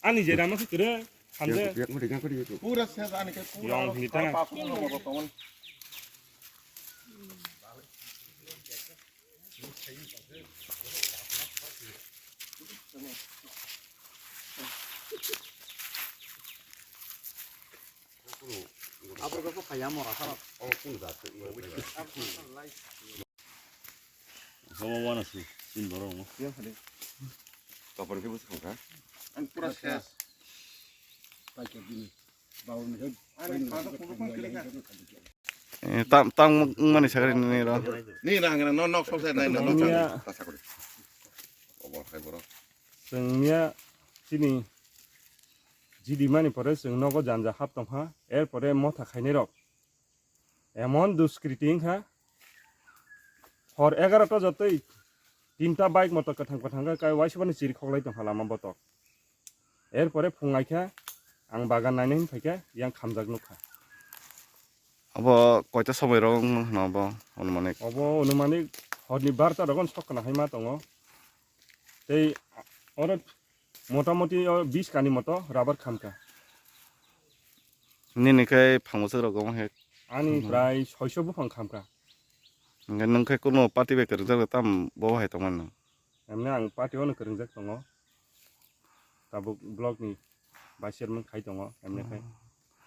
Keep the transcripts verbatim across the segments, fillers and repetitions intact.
Ani je rama khe kwrwi, hamde. Pura ses ani khe pura. Yong hini tang. Hawa wana su, tin borok mo. Kapar khe bwswk kha. Ang pura ses. Eh, tam, tam wngmani sakri nini ro. Ni rang rang no nok sok sai nai no nok. Chwng miya, chwng miya chini jidi mani pore chwng nogo janja hap tongkha, er pore motha khainai rok. Emon duskriti wngkha, hor egarota jotoi tinta bike motor kwthang kwthang khe kai waisubani chiri khoklai tongkha lama botok. Er pore phung aikha, ang bagan nainai hwn phaikha, yang khamjak nukha. Abo koita somoi rok wng hwno abo anumanik? Obo anumanik horni barta rogon sok khna hai ma tongo. Tei oro motamoti o bis kani moto rubber khamkha. Nini khe phang bwswk rok omo he? Ani prai soiso buphang khamkha. Hwnkhe nwng khe kuno party bai kwrwngjak tam bo hai tongmani? Emne ang party ono kwrwngjak tongo. Tabuk block ni vice chairman khai tongo, emne khai.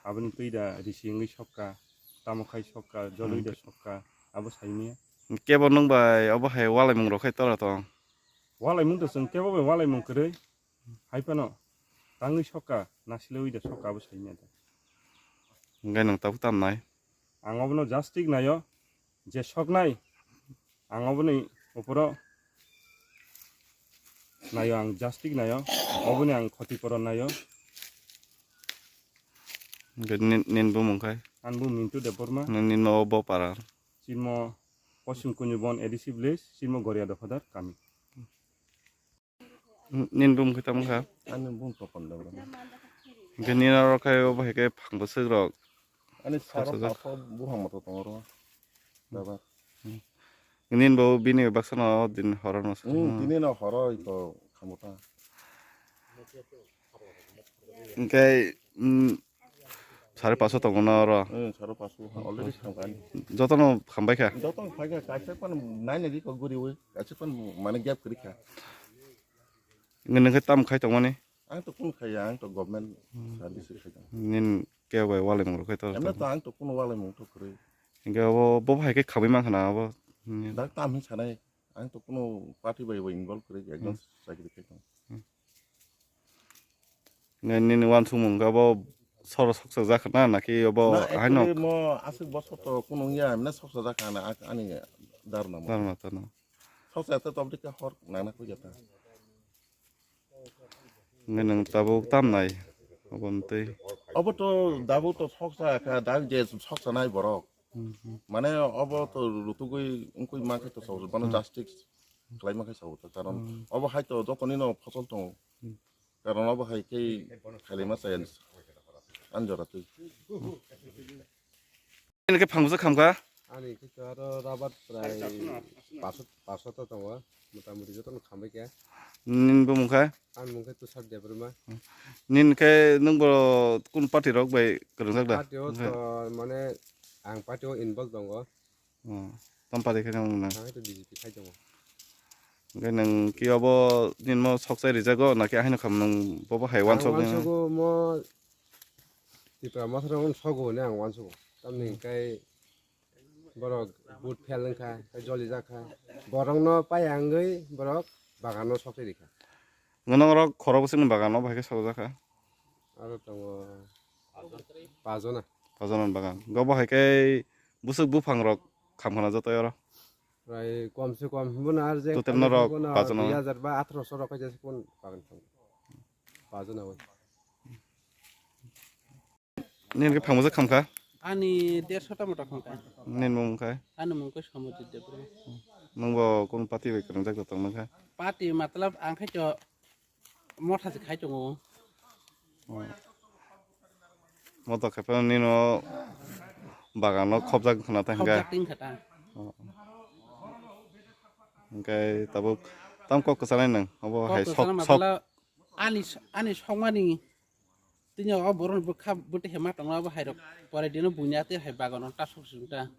Aboni twi da risi wngwi sokka, tamo khai sokka, jolwi da sokka, abo saimanya. Kebo nwng bai obo hai walaimung rok khai tora tong? Walaimung to chwng kebo bai walaimung kwrwi, hai phano tangwi sokka, nasilewi da sokka, abo saimanya da. Hwnkhe nwng tabuk tam nai? Ang obono just thik naio, je soknai, ang oboni oporo naio, ang just thik naio, oboni ang khoti poron naio. Hwnkhe nin, nin bumung khai? Ang bumung Mintu Debbarma. Nin, nin ma o bo para? Chirmo Poschim Kunjubon A D C village, Chirmo Goria Dophader kami. Nini bumung khe tamo kha? Ani bumung Topon Debbarma. Hwnkhe nini oro khe obo hai khe phang bwswk rok? Ani saro sokjak. Paso buphang moto tongo oro. Daba. Nini bo bini baksa no din horo no. Hmm, tini no horo ito khamota. Hwnkhe, mm, sare paso tongo na oro? Hmm, sare paso, already khamkha ani. Jotono khambai kha? Jotono khambai kha, kaisa phano naina di kok guri wi, kaisa phano mane gap kwrwi kha. Nwng khe tam khai tongmani? Ang to kunu khaiya, ang to government service khai tong. Nini kebo bai walaimung rok khai to? Emne to ang to kunu walaimung to kwrwi. Hwnkhe abo bo hai khe khamwi mankha na abo? Dak tam hin sanai. Ang to kunu party bai bo involve kwrwi, ekdom chakri khai tong. Nini wansukmung khe abo soro soksa jakha na, naki abo haino? Actually mo aswk bosor to kunu wngya, emne soksa jakha na ani dharma mo. Dharma to no. Soksa to tobdi khe hor nangna khuya ta. Hwnkhe nwng tabuk tam nai? Obo twi. Obo to dabuk to soksa kha, dak je soksa nai borok. Hmm, hmm. Mane obo to rutugwi wngkui ma khe to soksa, bono justice khlai ma khe soksa, karon obo hai to jotoni no phosol tongo. Hmm. Karon obo hai khe khailai ma chaya ani jora twi. Nini khe phang bwswk khamkha? Ani khe to aro rabar prai paso, paso to tongo, mota moti jotono khambai kha. Nini bumung khe? Ani mung khe Tushar Debbarma. Nini khe nwng bo kun party rok bai kwrwngjak da? Party o to mane ang party o involve tongo. Oh, tam party khe nwng na? Ang khe to B J P khai tongo. Hwnkhe nwng ki obo nini mo sokchai rijago naki ahino kham nwng bobo hai wansok? Ang wansukgo mo Tipra Motha rok sogo hwnwi ang wansukgo. Tamni hwnkhe borok vote fail wngkha, tei jolijak kha. Borokno paiya wngwi borok bagano sokchai rikha. Norok khorok bwswkni bagano bahai khe sokjak kha? Aro tongo pajona. Pajona ni bagan. Go bahai khe bwswk buphang rok khamkhana joto oro? Prai kom se kom bono ar je total norok pajona dui hajar ba atharoso rok khe jesa kun bagan thang. Pajona oi. Nini khe phangbo se khamkha? Ani derso ta mota khamkha. Nini mung khai? Ani mung khe Somojit Debbarma. Nungbo kun party bai kwrwngjak tong nungkha? Party matlab ang khe to motha se khai tongo. Moto khe phano nino bagano khobjak khna ta hwnkhe. Khobjak tin kha ta. Hwnkhe tabuk tam kok kwchanai nwng obo hai sok sok. Ani ani songmani tini o borok bwkha bwtwi hai ma tongna bo hai rok pore dino bunya tei hai bagan ta sok sung ta.